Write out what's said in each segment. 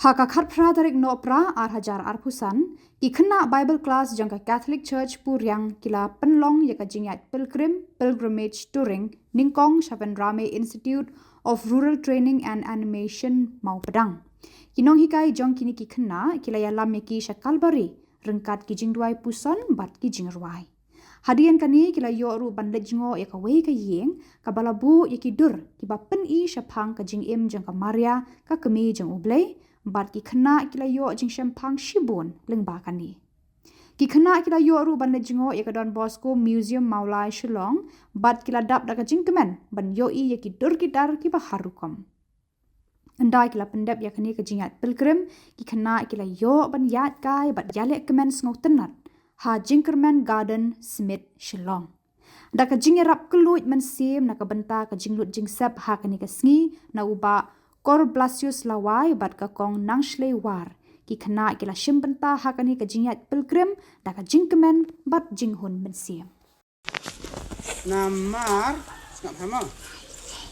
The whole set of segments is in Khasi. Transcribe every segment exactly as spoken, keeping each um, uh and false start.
Ha ka khatphra tarik Nohprah ar hajar arphew san, ki khynnah Bible class jong ka Catholic Church Puriang ki la pynlong ïa ka jingïaid pilgrim, pilgrimage touring, nyngkong sha Vendrame Institute of Rural Training and Animation, Mawpdang. Ki nonghikai jong kine ki khynnah ki la ïalam ïa ki sha Kalbari ryngkat ki jingduwai puson bad ki jingrwai. Hadien kane ki la ïoh ruh ban leit jngoh ïa kawei ka ïing kaba la buh ïa ki dur kiba pyni shaphang ka jingim jong ka Maria, ka Kmie jong U Blei, bad ki khynnah ki la ïoh jingshemphang shibun lyngba kane. Ki khynnah ki la ïoh ruh ban leit jngoh ïa ka Don Bosco Museum, Mawlai, Shillong, bad ki la dap da ka jingkmen ban ïohi ïa ki dur ki dar kiba har rukom. Ynda ki la pyndep ïa kane ka jingïaid pilgrim, ki khynnah ki la ïoh ban ïaid kai bad ïaleh kmen sngewtynnat ha Jingkyrmen Garden, Smit, Shillong. Da ka jingïarap kylluid mynsiem na ka bynta ka jinglut jingsep ha kane ka sngi na u Bah Kor Blasius Lawai bad ka Kong Nangshlei War, ki khynnah ki la shim bynta ha kane ka jingïaid pilgrim da ka jingkmen bad jinghun mynsiem. Namar, sngap hamo.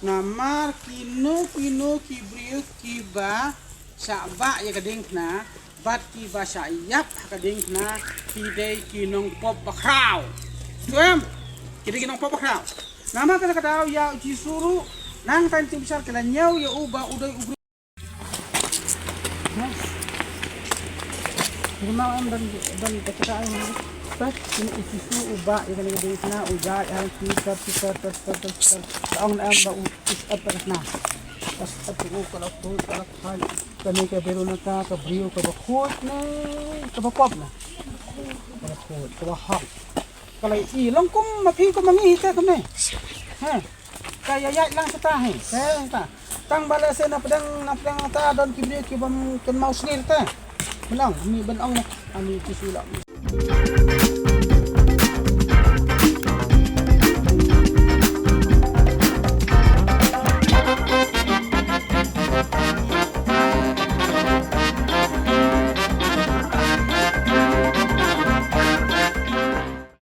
Namar kino kino ki briew kiba shah bah ïa ka diengphna bad kiba shah ïap ha ka diengphna ki dei ki nongpop bakhraw. Tuem, ki dei ki nongpop bakhraw. Namar kata ka daw ïa u Jisu ruh nangta ki bishar ki la ñiew ïa u ba u dei u briew. Rimau em ban ban kata ai. Pas ini isi su uba ïa kane ka dei sana uba ïa ki tar ki tar tar tar tar tar. Ka ong em ba u is ap ka sana. Pas ap u ka la tu ka la khai. Kane ka beru na ka ka briew ka ba khut ne ka ba pop na. Ka ba khut ka ba hap. Ka la i long kum ma phi kum ma ngi hi te kum ne. Ha. Ka ïa ïaid lang sata hi. Te ta. Tang ba lehse na pdeng na pdeng ta don ki briew ki bym kynmaw sngir te. Mynlang mi ban ong na. Ani ki sila.